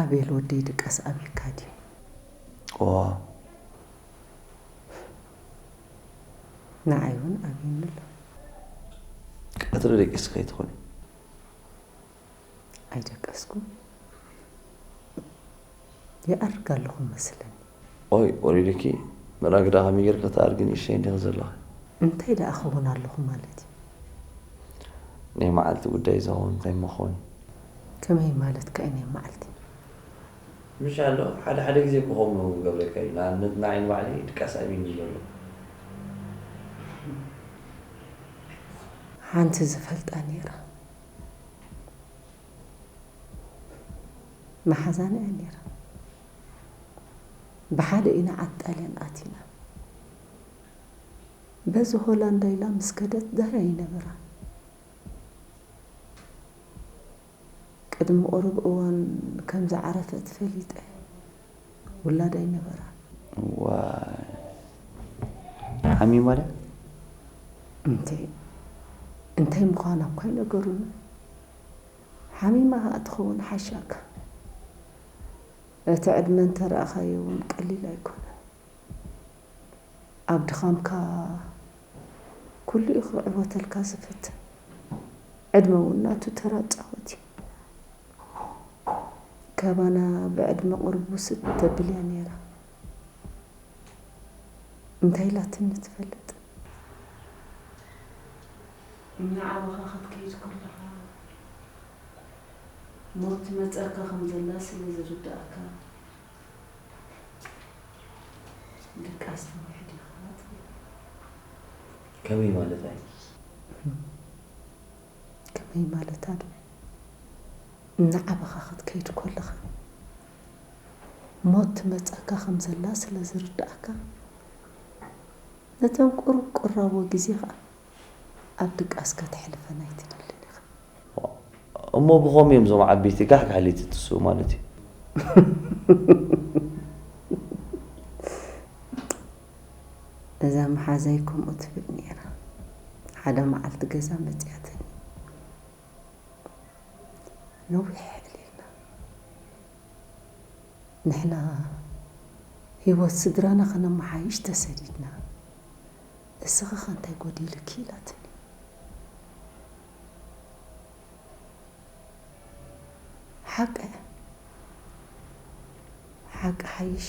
ኣቤል ወደይ ድቃስ ኣብይካ ድዩ? ዋ ንዓይ እውን ኣብይኒ ኣሎ። ቀትሪ ደቂስ ከይትኾኒ? ኣይደቀስኩ ይኣርግ ኣለኹ መስለኒ። ኦይ ወሪድኪ መራግዳ ከመይ ጌርካ ተኣርጊ ንእሽተይ እንዲኺ ዘለኺ? እንታይ ደኣ ክኸውን ኣለኹ ማለት እዩ? ናይ መዓልቲ ጉዳይ ዝኸውን እንታይ መኾን? ከመይ ማለት ከ ናይ መዓልቲ? ምሽ ኣሎ ሓደ ሓደ ግዜ ብኸምኡ ገብረካ እዩ። ንኣብነት ንዓይ ንባዕለይ ድቃስ ኣብይኒ ዘሎ። ሓንቲ ዝፈልጣ ነይራ መሓዛና እያ ነይራ። ብሓደ ኢና ዓዲ ጣልያን ኣቲና። በዚ ሆላንዳ ኢላ ምስ ከደት ዳህያ ይነበራ። ቅድሚ ቁሩብ እዋን ከም ዝዓረፈት ፈሊጠ። ውላድ ኣይነበራን። ዋይ ሓሚማ ድያ? እንተ እንታይ ምዃና እኳ ኣይነገሩን። ሓሚማ ከኣ ትኸውን ሓሻካ። እቲ ዕድመ እንተ ረኣኻዮ እውን ቀሊል ኣይኮነን። ኣብ ድኻምካ ኩሉ እዩ ክዕወተልካ ዝፍትን። ዕድመ እውን ናቱ ተራ ጻወት እዩ። ካባና ብዕድመ ቁሩብ ውስድ ተብል እያ ነይራ። እንታይ ኢላትኒ ትፈልጥ? ንዓባኻ ክትከይድ ከለኻ ሞት ትመጸካ ከም ዘላ ስለ ዝርድኣካ ድቃስ ትምሕድ ኢኻ ትብል። ከመይ ማለት ኣይ ከመይ ማለታ ዶ? እናዓበኻ ክትከይድ ከለኻ ሞት ትመጸካ ከም ዘላ ስለ ዝርድኣካ ነተን ቁሩብ ቁራቦ ግዜ ኸኣ ኣብ ድቃስ ከተሕልፈን ኣይትደልን ኢኻ። እሞ ብኸም እዮም እዞም ዓበይቲ ጋሕጋሕ ለይቲ ትስኡ ማለት እዩ። እዛ መሓዛይ ከምኡ ትብል ነይራ። ሓደ መዓልቲ ገዛ መጺኣትኒ። ነዊሕ ዕሊልና ንሕና ህይወት ስድራና ከነመሓይሽ ተሰዲድና፣ እስኺ ኸ እንታይ ጎዲሉኪ ኢላትኒ። ሓቂ ሓቂ ሓይሽ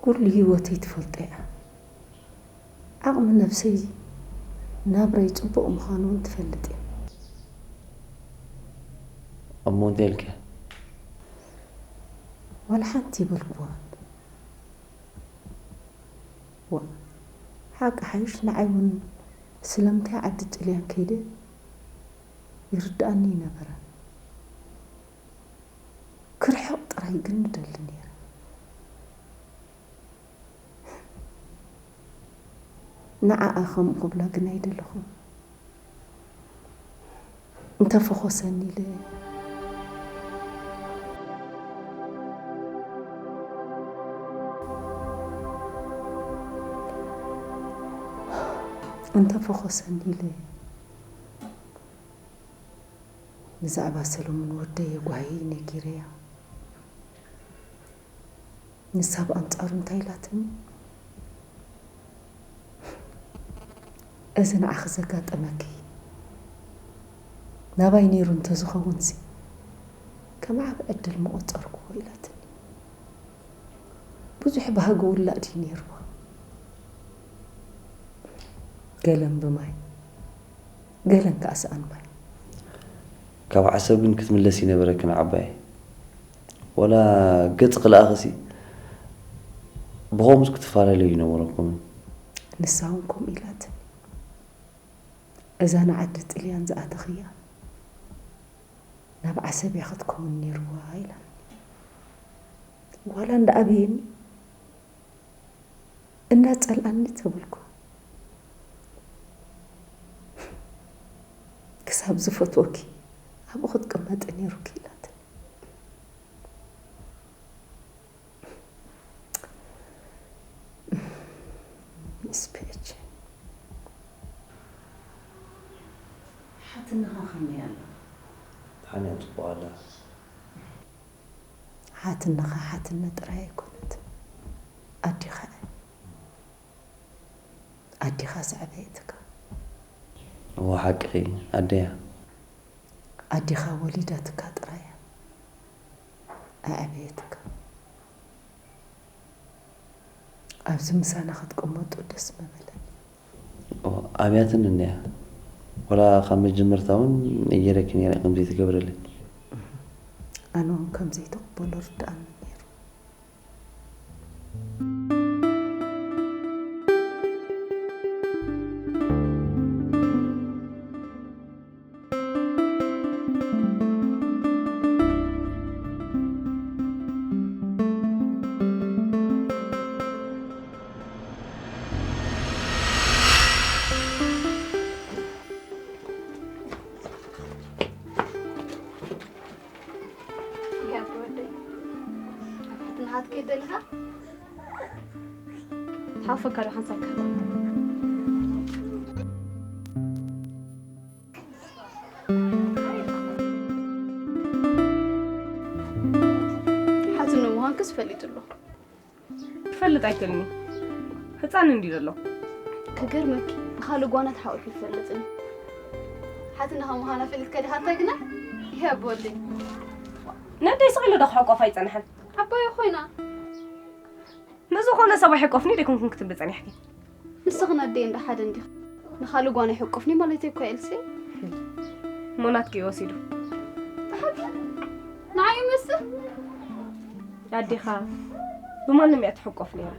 ኩሉ ህይወተይ ትፈልጦ እያ። ዓቕሚ ነብሰይ ናብራይ ጽቡቕ ምዃኑ እውን ትፈልጥ እያ። እሞ እንታይ ኢልኪ? ዋላ ሓንቲ ይበልኩዋን። ዋ ሓቂ ሓይሽ ንዓይ እውን ስለምንታይ ዓዲ ጥልያን ከይደ ይርድኣኒ ይነበረን። ክርሕቕ ጥራይ ግን ንደሊ ነይረ። ንዓኣ ከምኡ ክብላ ግን ኣይደለኹን። እንተፈኾሰኒ ኢለ እንተፈኾሰኒ ኢለ ብዛዕባ ሰለሙን ወደይ የጓሂ ነጊረያ። ንሳ ብኣንጻሩ እንታይ ኢላትኒ? እዚ ንዓኺ ዘጋጠመኪ ናባይ ነይሩ እንተዝኸውንሲ ከም ዓቢ ዕድል ምቖጸርክዎ ኢላትኒ። ብዙሕ ባህጊ ውላድ እዩ ነይርዋ። ገለን ብማይ ገለን ከኣ ሰኣን ማይ። ካብ ዓሰብ ግን ክትምለሲ ነበረኪ ንዓባይ። ወላ ገጽ ክልኣኽሲ ብኸምኡስ ክትፈላለዩ ይነበረኩምን። ንሳ እውን ከምኡ ኢላትኒ። እዛ ንዓዲ ጥልያን ዝኣተኽያ ናብ ዓሰብ እያ ክትከውን ነይርዋ ኢላኒ። ዋላ እንዳኣበየኒ እንዳጸልኣኒ ተበልኩ። ክሳብ ዝፈትወኪ ኣብኡ ክትቅመጢ ነይሩኪ ኢላትኒ። ሚስ ፒኤች ሓትንኻ ከመይ ኣላ? ሓንያ ጽቡቕ ኣላ። ሓትነኻ ሓትነ ጥራይ ኣይኮነት፣ ኣዴኻ እያ። ኣዴኻ ዘዕበየትካ። እዎ ሓቅኺ፣ ኣደያ። ኣዴኻ ወሊዳትካ ጥራይ እያ ኣዕበየትካ። ኣብዚ ምሳና ክትቅመጡ ደስ ምበለኒ። ኣብያትኒ እንድያ። ወላ ካብ መጀመርታ እውን ነጊረኪ ነይረ ከምዘይትገብርለይ። ኣነ እውን ከምዘይትቕበሎ ርድኣኒ ነይሩ። ናሃትከ ደልኻ ሓፈካ ዶ ሓንሳብ ክህባ ሓትኖ ምዃንክስ ፈሊጡ ኣሎ። ክፈልጥ ኣይክእልን እዩ። ህፃን እንዲ ዘሎ። ክገርመኪ ብኻልእ ጓና ተሓቑፉ ይፈልጥን። ሓትነኻ ምዃና ፈሊጥካ ዲኻ እንታይ ግና? ይሄ ኣቦወደይ። ነደይ ስቕ ኢሉ ዶ ክሕቆፍ ኣይጸንሐን? ዓባዩ ኮይና። ንዝኾነ ሰብ ኣይሕቆፍኒ ደይኮንኩን ክትብሊ ጸኒሕኪ። ንስኽን ኣደይ እንዳ ሓደ እንዲኹ። ንኻልእ ጓና ይሕቁፍኒ ማለተይ እኮ ኤልሲ። ሞናት ከይወሲዱ። ብሓቂ ንዓይ ይመስል። ኣዴኻ ብማንም እያ ትሕቆፍ ነይራ።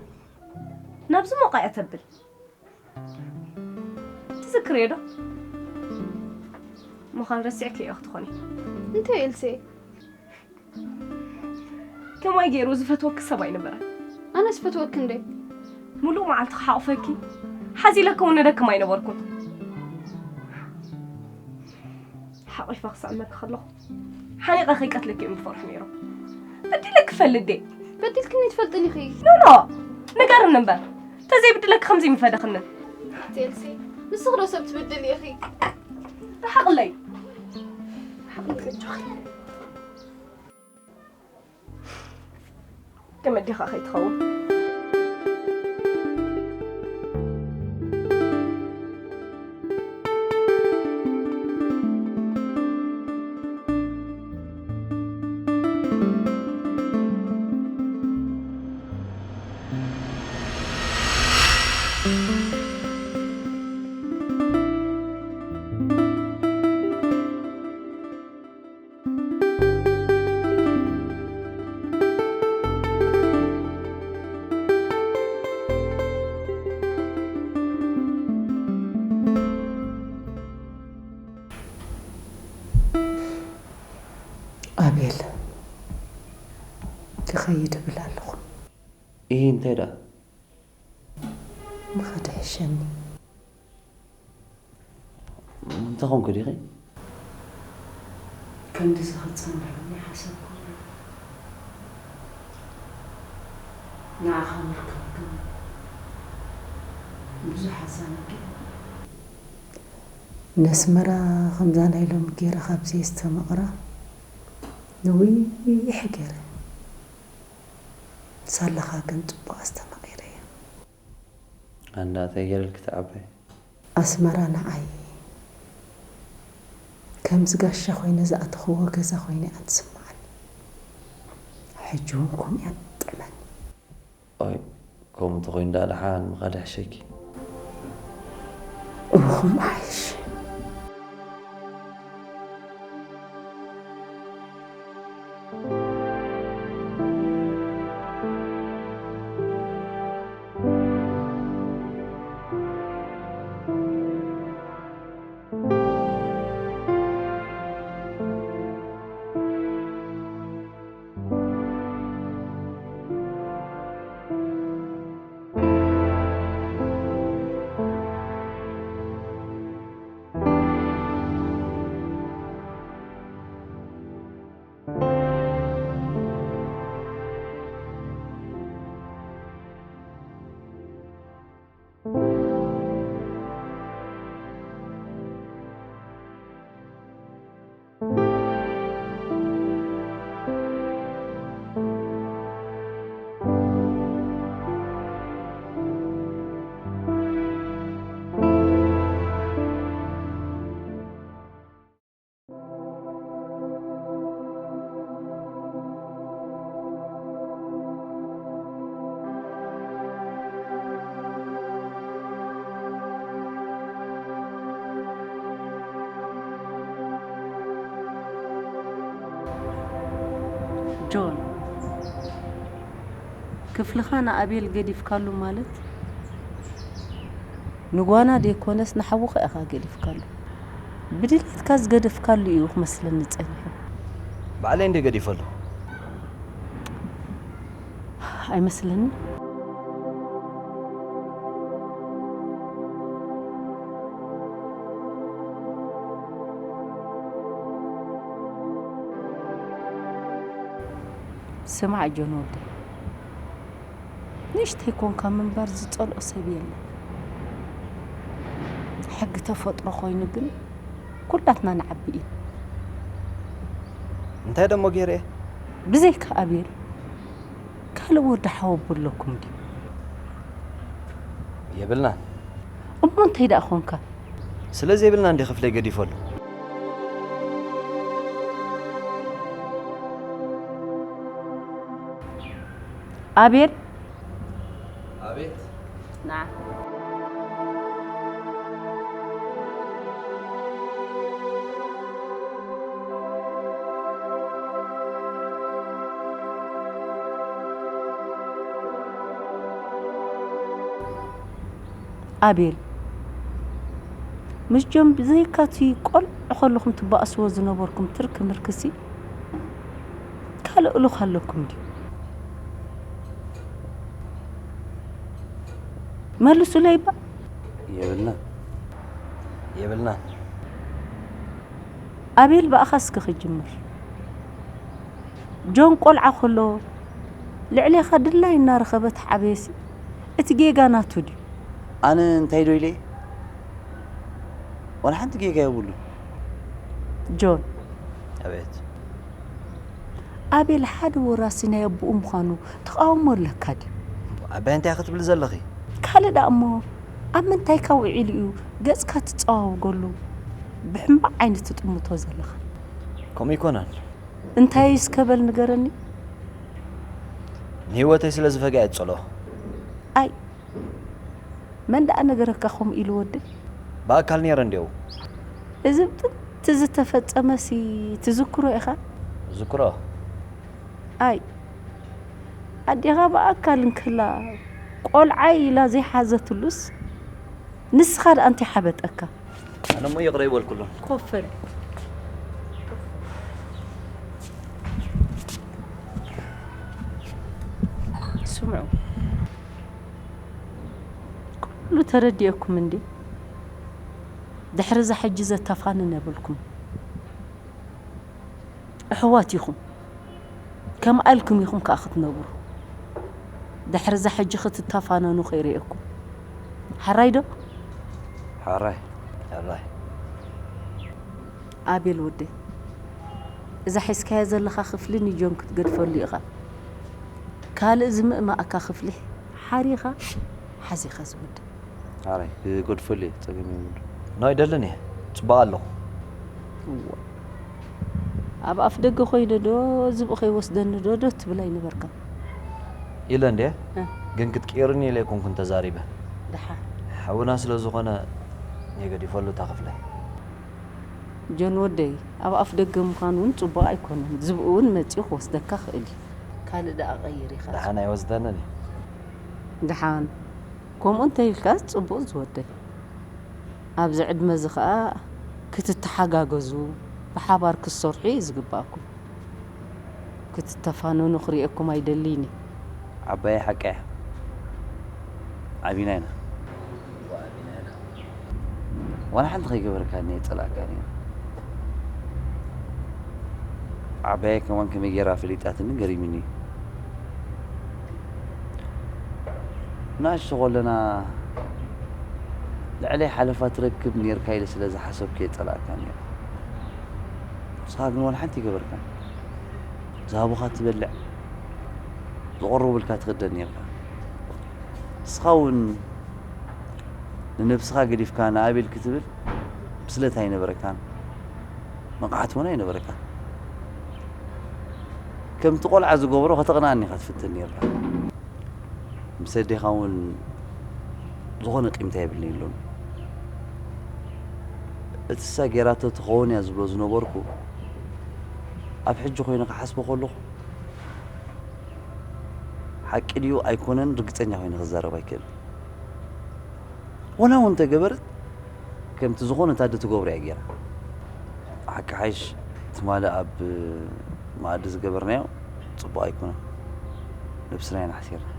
ናብዚ ሞቓ እያ ተብል። ትዝክርዮ ዶ? ምዃን ረሲዕክዮ ክትኾኒ። እንታይ ኤልሲ? ከማይ ገይሩ ዝፈትወኪ ሰብ ኣይነበረን። ኣነስ ፈትወኪ እንዴ? ሙሉእ መዓልቲ ክሓቑፈኪ ሓዚለኪ እውን ንደክም ኣይነበርኩን። ሓቒፈ ክስዕመኪ ከለኹ ሓኒቐ ከይቀትለኪ እዮም ዝፈርሑ ነይሮም። በዲለኪ ክፈልጥ ድየ? በዲልክኒ ትፈልጥን ኢኺ። ኖ ኖ ንገርኒ እምበር ተዘይብድለኪ ከምዚ ምፈደኽንን። ቴልሲ ንስኺ ዶ ሰብ ትብድሊ ኢኺ? ርሓቕለይ። ገመድ ዲኻ ከይትኸውን። ኣቤል፣ ክኸይድ እብል ኣለኹ። ኢሂ፣ እንታይ ደኣ? ምኸደ ይሕሸኒ። እንታይ ኾንኩ ዲኺ? ከምዚ ክትጸንሕኒ ሓሰብኩ። ንዓኻ ምርካብ ግን ብዙሕ ኣዛነገ። ነስመራ ከምዛ ናይ ሎሚ ገይረ ካብ ዘየስተማቕራ ነዊሕ ገይረ። ሳላኻ ግን ጽቡቕ ኣስተማቒረያ። ኣንዳ ተይገለልኪ ትዓበይ። ኣስመራ ንዓይ ከምዚ ጋሻ ኮይነ ዝኣተኽዎ ገዛ ኮይነ እያ ትስምዓኒ። ሕጂ እውን ከምኡ እያ ትጥዕመኒ። ኣይ ከምኡ ተኾይኑ ደኣ ደሓን ምኻድ ይሕሸኪ። እወ ከምኡ ሓይሽ። ጆን፣ ክፍልኻ ንኣቤል ገዲፍካሉ ማለት ንጓና ደይኮነስ ንሓውኻ ኢኻ ገዲፍካሉ። ብድሌትካ ዝገደፍካሉ እዩ ክመስለኒ ጸኒሑ። ባዕለይ እንደ ገዲፈሉ። ኣይመስለኒ። ስማዕ ጆን ወደይ፣ ንእሽተይ ኮንካ ምንባር ዝጸልኦ ሰብ የለን። ሕጊ ተፈጥሮ ኮይኑ ግን ኩላትና ንዓቢ ኢና። እንታይ ደሞ ገይረ? ብዘይካ ኣቤል ካልእ ወዲ ሓወቦ ኣለኩም ድዩ? የብልናን። እሞ እንታይ ደኣ ኮንካ? ስለዚ የብልና እንዲ ክፍለይ ገዲፈሉ። ኣቤል ኣቤት። ንዓ። ኣቤል፣ ምስ ጆን ብዘይካ እቲ ቆልዑ ከለኹም ትባእስዎ ዝነበርኩም ትርኪ ምርክሲ ካልእ እሉኽ ኣለኩም ድዩ? መልሱለይ እባ። የብልና። የብልና። ኣቤል፣ ብኣኻ እስኪ ክጅምር። ጆን ቆልዓ ከሎ ልዕሌኻ ድላይ እናረኸበ ተዓበየሲ፣ እቲ ጌጋ ናቱ ድዩ? ኣነ እንታይ ዶ ኢለ? ዋላ ሓንቲ ጌጋ የብሉን። ጆን፣ ኣቤት። ኣቤል ሓደ ወራሲ ናይ ኣቦኡ ምዃኑ ተቓውሞ ኣለካ ድዩ? ኣባይ እንታይ ክትብል ዘለኺ? ካልእ ደኣ እሞ ኣብ ምንታይካ ውዒሉ እዩ ገጽካ ትጸዋውገሉ ብሕማቕ ዓይኒ ትጥምቶ ዘለኻ? ከምኡ ኣይኮነን። እንታይ እስከ በል ንገረኒ። ንህይወተይ ስለ ዝፈግያ እየ ዝጸልኦ። ኣይ፣ መን ደኣ ነገረካ ከምኡ ኢሉ ወደይ? ብኣካል ነይረ እንዲያው። እዚ ጥንቲ ዝተፈጸመሲ ትዝክሮ ኢኻ? ዝክሮ። ኣይ፣ ኣዴኻ ብኣካል እንክላ ቆልዓይ ኢላ ዘይሓዘትሉስ ንስኻ ደኣ እንታይ ሓበጠካ? ኣነ እሞ ይቕረ ይበልኩሉን። ኮፍ በል። ስምዑ፣ ኩሉ ተረዲኤኩም እንዴ? ድሕሪ እዛ ሕጂ ዘተፋንን የብልኩም። ኣሕዋት ኢኹም። ከምኣ ኢልኩም ኢኹም ከኣ ክትነብሩ። ድሕሪ እዛ ሕጂ ክትተፋነኑ ከይርእየኩም። ሓራይ ዶ? ሓራይ። ሕራይ። ኣቤል ወደይ፣ እዛ ሒዝካያ ዘለኻ ክፍሊ ንጆን ክትገድፈሉ ኢኻ። ካልእ ዝምእማእካ ክፍሊ ሓሪኻ ሓዚኻ ዝወደ። ሓራይ ክገድፈሉ እየ፣ ጸገም የብሉ። ኖ ኣይደልን እየ፣ ጽቡቕ ኣለኹ። እዋ። ኣብ ኣፍ ደገ ኮይነ ዶ ዝብኢ ከይወስደኒ ዶ ዶ ትብል ኣይነበርካ? ኢለ እንዴ? እ። ግን ክትቅይርኒ ኢለ ኣይኮንኩን ተዛሪበ። ደሓን። ሓውና ስለ ዝኾነ እየ ገዲፈሉ እታ ክፍለይ። ጆን ወደይ፣ ኣብ ኣፍ ደገ ምዃን እውን ጽቡቕ ኣይኮነን። ዝብኢ እውን መጺኡ ክወስደካ ክእል እዩ። ካልእ ደኣ ቀይር ኢኻ። ደሓን ኣይወስደንን እዩ። ደሓን። ከምኡ እንተ ኢልካስ ጽቡቕ ዝወደይ። ኣብዚ ዕድመ እዚ ኸኣ ክትተሓጋገዙ፣ ብሓባር ክትሰርሑ እዩ ዝግባኣኩም። ክትተፋነኑ ክርእየኩም ኣይደልይን እየ። ዓባየ ሓቃ እያ። ዓቢና ኢና። ዋላ ሓንቲ ከይገበርካኒ ኣይጸላእካን እየ። ዓባየ ከማን ከመይ ጌራ ፈሊጣትኒ ገሪሙኒ እዩ። ንኣሽቱ ከለና ልዕለይ ሓለፋ ትረክብ ኔርካ ኢለ ስለ ዝሓሰብኩ እየ ጸላእካኒ እየ። ንስኻ ግን ዋላ ሓንቲ ኣይገበርካን። ዝሃቡኻ ትበልዕ፣ ዝቐረቡልካ ትኽደን ኔርካ። ንስኻ እውን ንነብስኻ ገዲፍካ ንኣቤል ክትብል ብስለት ኣይነበረካን፣ ንቕሓት እውን ኣይነበረካን። ከምቲ ቆልዓ ዝገብሮ ከተቕንኣኒ ኢኻ ትፍትን ኔርካ። ምስ ኣዴኻ እውን ዝኾነ ቂምታ የብልኒ ኢሉኒ። እቲ እሳ ጌራቶ ትኸውን እያ ዝብሎ ዝነበርኩ ኣብ ሕጂ ኮይኑ ክሓስቦ ከለኹ ሓቂ ድዩ ኣይኮነን ርግጸኛ ኮይነ ክዛረብ ኣይክእልን። ወላ እውን እንተገበረት፣ ከምቲ ዝኾነት ኣደ ትገብሮ እያ ገይራ። ሓቂ ሓይሽ፣ ትማሊ ኣብ መኣዲ ዝገበርናዮ ጽቡቕ ኣይኮነን። ነብስና ኢና ሓሲርና።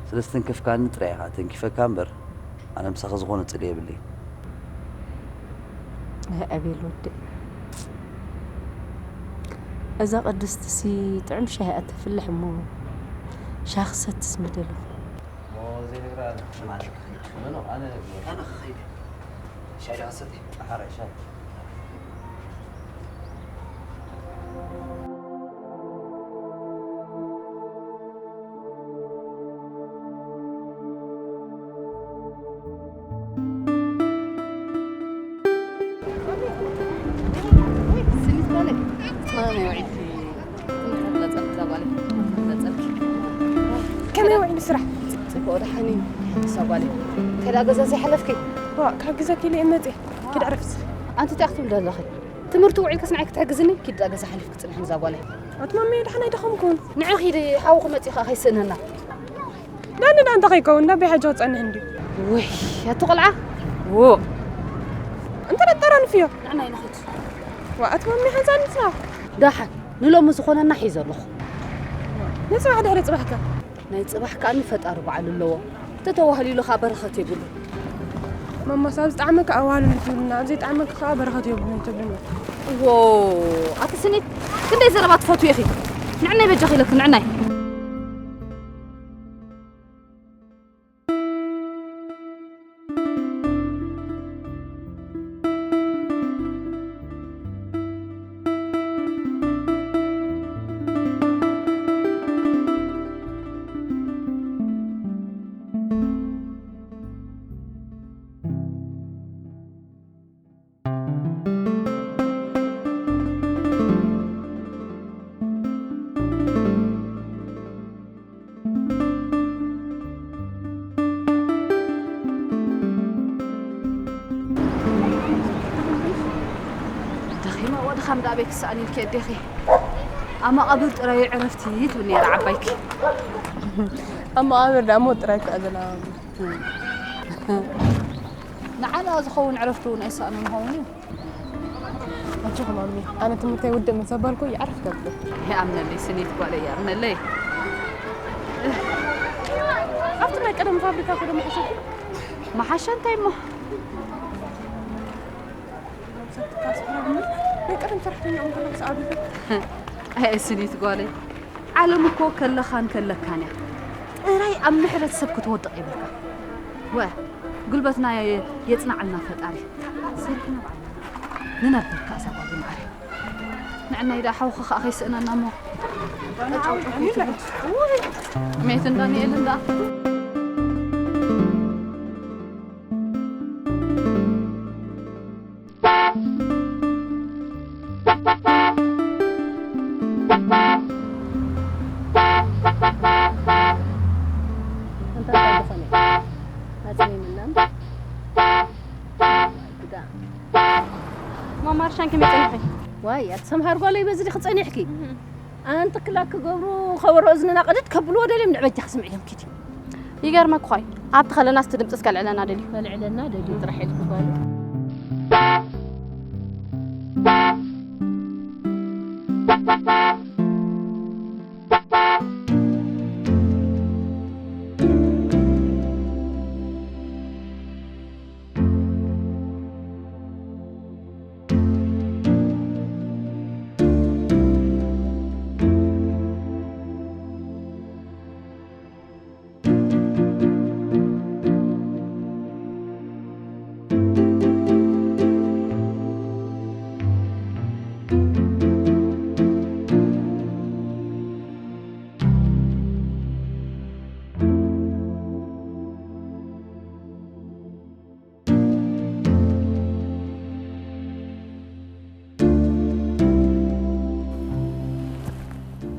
ስለ ዝተንከፍካኒ ጥራይ ኢኻ ተንኪፈካ እምበር፣ ኣነ ምሳኺ ዝኾነ ጽልኢ የብለይን። ኣይ ኣቤል ወደይ፣ እዛ ቅድስቲ ሲ ጥዑም ሻሂ እያ ተፍልሕ እሞ ሻሂ ክሰትስ ምደለኹ። ዘይነግራ ሽማት ክኸይድ። ኖ፣ ኖ፣ ኣነ ነግራ። ኣነ ክኸይድ። ሻሂ ዶ ክሰቲ? ሓራይ ሻሂ። ከመይ ውዒሉ ስራሕ? ጽቡቕ ደሓን እዩ። እሳ ጓለይ፣ ከዳ ገዛ ዘይሓለፍኪ? ዋ፣ ካብ ገዛ ኪለ እየ መጽየ። ኪድ ዕረፍሲ። ኣንቲ እንታይ ክትብሊ ኣለኺ? ትምህርቲ ውዒልክስ ንዓይ ክትሕግዝኒ? ኪድ ዳ ገዛ ሓሊፍኪ ጽንሒ ንዛ ጓለይ። ኣቲ ማሚ፣ ደሓን ኣይደኸምኩን። ንዒ ኪዲ፣ ሓውኺ መጺኡ ከኣ ከይስእነና። ዳኒ ዳ እንታይ ከይከውን፣ እንዳ ቤት ሓጂ ክጸንሕ እንድዩ። ውይ፣ ኣቲ ቆልዓ። ዎ። እንተ ደጠራንፍዮ። ንዕና ይንኽድ። ዋ፣ ኣቲ ማሚ፣ ሓንሳእ ንሳ። ዳሓን፣ ንሎሚ ዝኾነና ሒዘ ኣለኹ። ንጽባሕ ድሕሪ ጽባሕከ? ናይ ጽባሕ ከኣ ንፈጣሪ በዓሉ ኣለዎ። ተተዋህሊሉ ከኣ በረኸት የብሉ። ማማስ ኣብ ዝጠዓመካ ኣዋህልሉ ትብልና፣ ኣብ ዘይጠዓመካ ከኣ በረኸት የብሉን ትብልና። ዎ፣ ኣቲ ስኒት፣ ክንደይ ዘረባ ትፈትዊ ኢኺ። ንዕናይ በጃኺ ኢለኪ፣ ንዕናይ። ደኺመ እዎ ድኻም ደኣ ቤት ክሰኣን ኢልኪ ኣዴኺ። ኣብ መቓብር ጥራይ ዕረፍቲ ትብል ነይራ ዓባይኪ። ኣብ መቓብር ደኣ ሞት ጥራይ ክኣ ዘላ። ንዓና ዝኸውን ዕረፍቲ እውን ኣይሰኣኑን ይኸውን እዩ። ኣጆኺ ማሚ፣ ኣነ ትምህርተይ ውድእ ምስ ኣበልኩ ይዓርፍ ከብል። ይኣምነለይ ስኒት ጓለይ፣ ይኣምነለይ። ኣብቲ ናይ ቀደም ፋብሪካ ከዶ መሓሸኪ? መሓሸ እንታይ እሞ? ናይ ቀደም ሰራሕተኛ እዮም ከለዉ ሰኣቢኹ። ኣይ ስኒት ጓለይ፣ ዓለም እኮ ከለኻን ከለካን እያ። ጥራይ ኣብ ምሕረት ሰብ ክትወድቕ የብልካ። ወ፣ ጉልበትና የ-፣ የጽንዓልና ፈጣሪ። ሰርክና ባዕልና ንነብር ከኣ እዛ ጓል ማዕረ። ንዕናይ ደኣ ሓውኺ ከኣ ከይስእነና እሞ። ውይ፣ ሜትን ዳንኤልን ደኣ። እንታይ ዝኾነ? ኣጽሚምና። ግዳ። ማማ ርሻን ከመይ ጸኒሕኺ? ዋይ፣ ኣቲ ሰምሃር ጓለይ በዚ ዲኺ ጸኒሕኪ? እህ። ኣንቲ ክላክ ክገብሩ ከበሮ እዝንና ቅድድ ከብልዎ ደልዮም ንዕበጃ ክስምዕ እዮም ኪዲ። ይገርመኪ ኾይ፣ ኣብቲ ከለናስ እቲ ድምፅስ ከልዕለና ደልዩ። ከልዕለና ደልዩ ጥራሕ ኢልኪ ጓሉ።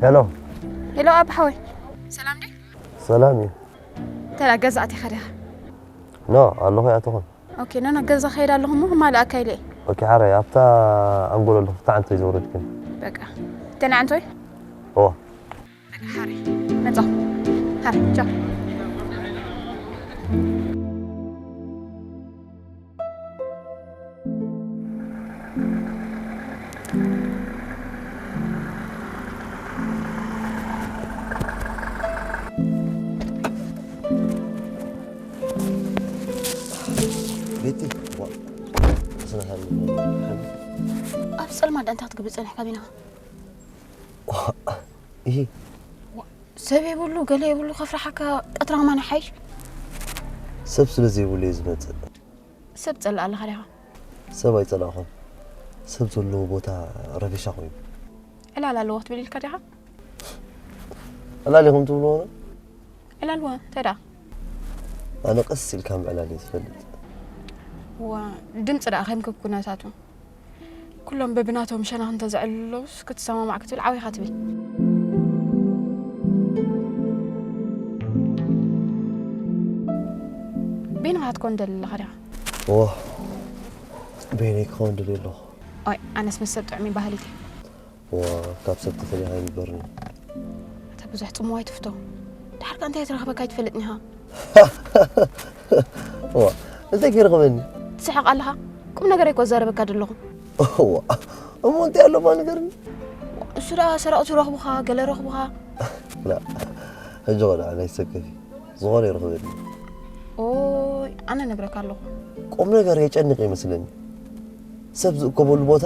ሄሎ። ሄሎ፣ ኣባ ሓወይ። ሰላም ድዩ? ሰላም እዩ። እንተ ደኣ ገዛ ኣቲኻ ዲኻ? ኖ፣ ኣለኹ፣ ኣይኣተኹን። ኦኬ፣ ኖ፣ ኖ፣ ገዛ ከይድ ኣለኹ እሞ ክማልኣካ ኢለ እየ። ኦኬ፣ ሓራይ፣ ኣብታ ኣንጎሎ ኣለኹ፣ ኣብታ ዓንቶይ ዘውረድክን። በቃ። እተን ዓንቶይ? እወ። ሓሪ መጻ። ሓሪ ቻው። ቤቲ ዋ ስነ ሃኒ ኣብ ጸልማት እንታይ ክትገብር ጸኒሕካ ቢና? ይሄ ሰብ የብሉ ገለ የብሉ ከፍርሓካ ቀትራ ማን ሓይሽ? ሰብ ስለ ዘይብሉ እዩ ዝመጽእ። ሰብ ጸላእ ኣለኻ ዲኻ? ሰብ ኣይጸላእኹን። ሰብ ዘለዎ ቦታ ረቢሻ ኮይኑ። ዕላል ኣለዎ ክትብል ኢልካ ዲኻ? ዕላል ኢኹም ትብልዎ ነው? ዕላል ወ እንታይ ደኣ? ኣነ ቀስ ኢልካ ምዕላል እየ ዝፈልጥ። ዋ ድምፂ ደኣ ከምከብ ኩነታቱ ኩሎም በብናቶም ሸነኽ እንተዘዕልለውስ ክትሰማማዕ ክትብል ዓው ኢኻ ትብል። በይንኻ ክትኮን ደሊ ኣለኻ ዲኻ? ዋ በይነይ ክኸውን ደልየ ኣለኹ። ኦይ ኣነስ ምስ ሰብ ጥዑም ባህሊት እየ። ዋ ካብ ሰብ ተፈሊኻ ይንበርኒ። ኣታ ብዙሕ ጽምዋ ኣይትፍቶ። ድሓርካ እንታይ ትረኽበካ ኣይትፈልጥን ኢኻ። ዋ እንታይ ከይረኽበኒ? ትስሕቕ ኣለኻ። ቁም ነገር እኮ ዘረበካ ደለኹ። ዋ እሞ እንታይ ኣለማ ንገርኒ። እሱ ደኣ ሰረቕቱ ረኽቡኻ ገለ ረኽቡኻ። ላ ሕጂ ቆልዓ ናይ ሰከፊ ዝኾነ ይረኽበኒ። ኦይ ኣነ ነግረካ ኣለኹ። ቁም ነገር የጨንቕ ይመስለኒ። ሰብ ዝእከበሉ ቦታ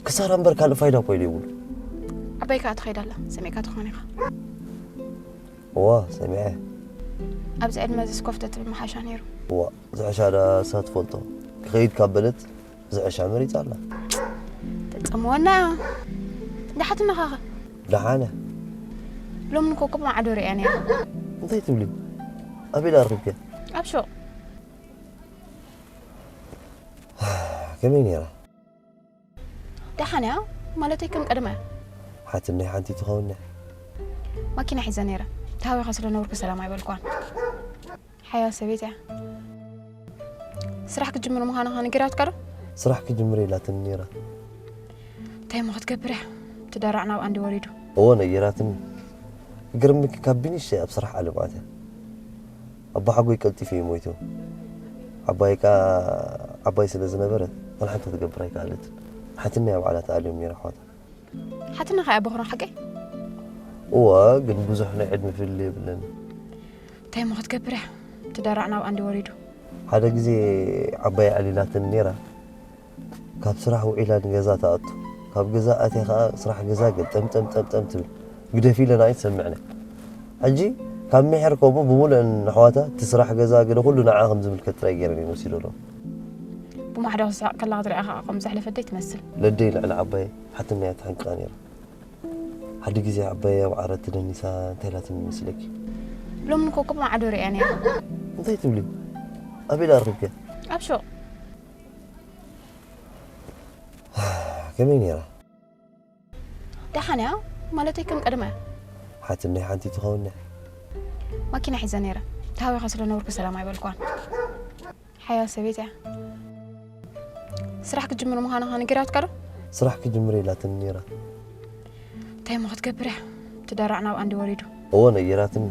ክሳራ እምበር ካልእ ፋይዳ እኮ የብሉ። ዓባይ ከዓ ትኸይድ ኣላ ሰሚዕካ ትኾን ኢኻ። እዋ ሰሚዐ። ኣብዚ ዕድመ እዚ ስኮፍተ ትብል መሓሻ ነይሩ። እዋ ዝሕሻ ዳ እሳ ትፈልጦ። ክኸይድ ካብ በለት ዝሕሻ መሪጻ ኣላ። ተጸምወና። ደሓትነኻ ኸ? ደሓነ። ሎሚ ንኮ ቁብ ማዕዶ ሪኣ ነይራ። እንታይ ትብሊ? ኣበይ ኣርኺብኪ? ኣብ ሹቕ። ከመይ ነይራ? ደሓን እያ ማለተይ ከም ቀደማ እያ። ሓትነይ ሓንቲ ትኸውን እያ። ማኪና ሒዘ ነይረ። ተሃዊኻ ስለ ነበርኩ ሰላም ኣይበልኳን። ሓያል ሰበይቲ እያ። ስራሕ ክትጅምር ምዃንኻ ነጊራትካ ዶ? ስራሕ ክጅምር ኢላትኒ ነይራ። እንታይ እሞ ክትገብር እያ? ትዳራዕ ናብኣ እንዲ ወሪዱ። እወ ነጊራትኒ። ክገርመኪ ካብ ቢኒሽ ኣብ ስራሕ ዓለም ኣትያ። ኣቦሓጎይ ቀልጢፉ እዩ ሞይቱ። ዓባይ ከኣ ዓባይ ስለ ዝነበረት ዋላ ሓንቲ ክትገብር ኣይከኣለትን። ሓትነይ ኣብ ዓላ ተኣልዮም ነይራ ኣሕዋታ። ሓትነኻ እያ ቦኽራ ሓቀይ? እወ ግን ብዙሕ ናይ ዕድመ ፍልልይ የብለንን። እንታይ እሞ ክትገብር እያ? ትዳራዕ ናብኣ እንዲ ወሪዱ። ሓደ ግዜ ዓባይ ኣዕሊላትኒ ነይራ። ካብ ስራሕ ውዒላ ንገዛ ትኣቱ። ካብ ገዛ ኣትያ ከኣ ስራሕ ገዛ ገልጠምጠምጠምጠም ትብል። ግደፊ ኢለ ንዓይ ትሰምዕኒ። ሕጂ ካብ ምሒር ከምኡ ብምሉአን ኣሕዋታ እቲ ስራሕ ገዛ ገለ ኩሉ ንዓኣ ከም ዝምልከት ጥራይ ገይረን እየን ወሲደንኦ። ብማሕዶ ክትስሕቕ ከላ ክትሪኣ ከኣ ከም ዘሕለፈት ደይ ትመስል። ለደይ ልዕሊ ዓባየ ሓትነይ እያ ተሓንቂቓ ነይራ። ሓደ ግዜ ዓባየ ኣብ ዓራት ተደኒሳ እንታይ ኢላትኒ ይመስለኪ? ሎሚ ንኮ ቁብ ማዕዶ ሪኣ ነይራ። እንታይ ትብሊ? ኣበይ ደኣ ረኺብኪያ? ኣብ ሹቕ። ከመይ ነይራ? ደሓን እያ ማለተይ ከም ቀደማ እያ። ሓትነይ ሓንቲ ትኸውን እያ። ማኪና ሒዘ ነይረ። ተሃዊኻ ስለ ነበርኩ ሰላም ኣይበልኳን። ሓያል ሰበይቲ እያ። ስራሕ ክትጅምር ምዃንኻ ነጊራትካ ዶ? ስራሕ ክጅምር እየ ኢላትኒ ነይራ። እንታይ እሞ ክትገብር እያ? ትዳራዕ ናብኣ እንዲ ወሪዱ። እወ ነጊራትኒ።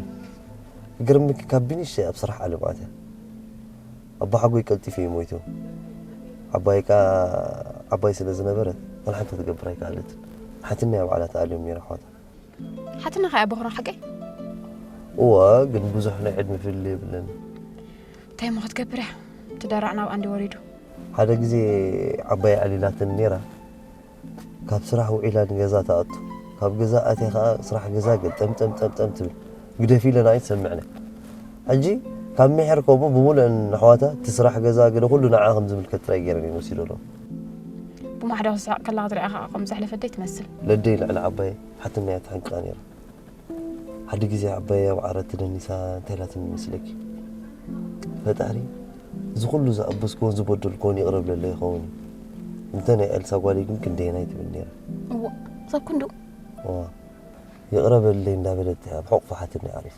ክገርመኪ ካብ ቢኒሽ እየ ኣብ ስራሕ ዓለም ኣትያ። ኣቦሓጎይ ቀልጢፉ እዩ ሞይቱ። ዓባይ ከኣ ዓባይ ስለ ዝነበረት ዋላ ሓንቲ ክትገብር ኣይከኣለትን። ሓትነይ ኣብ ዓላ ተኣልዮም ነይራ ኣሕዋታ። ሓትነኻ እያ ቦኽራ ሓቀይ? እወ ግን ብዙሕ ናይ ዕድመ ፍልልይ የብለንን። እንታይ እሞ ክትገብር እያ? ትዳራዕ ናብኣ እንዲ ወሪዱ። ሓደ ግዜ ዓባይ ኣዕሊላትኒ ነይራ። ካብ ስራሕ ውዒላ ንገዛ ትኣቱ። ካብ ገዛ ኣትያ ከኣ ስራሕ ገዛ ገልጠምጠምጠምጠም ትብል። ግደፊ ኢለ ንዓይ ትሰምዕኒ። ሕጂ ካብ ምሒር ከምኡ ብምሉአን ኣሕዋታ እቲ ስራሕ ገዛ ገለ ኩሉ ንዓኣ ከም ዝምልከት ጥራይ ገይረን እየን ወሲደንኦ። ብማሕዶ ክትስሕቕ ከላ ክትሪኣ ከኣ ከም ዘሕለፈት ደይ ትመስል። ለደይ ልዕሊ ዓባየ ሓትነይ እያ ተሓንቂቓ ነይራ። ሓደ ግዜ ዓባየ ኣብ ዓራት ተደኒሳ እንታይ ኢላትኒ ይመስለኪ? ፈጣሪ እዚ ኩሉ ዝኣበስክዎን ዝበደልክዎን ይቕረ ብለለይ ይኸውን እዩ። እንተ ናይ ኤልሳ ጓለይ ግን ክንደየናይ ትብል ነይራ። እዋ፣ ክሳብ ክንድኡ? እዋ፣ ይቕረ በልለይ እንዳበለት እያ ኣብ ሕቑፊ ሓትነይ ዓሪፋ።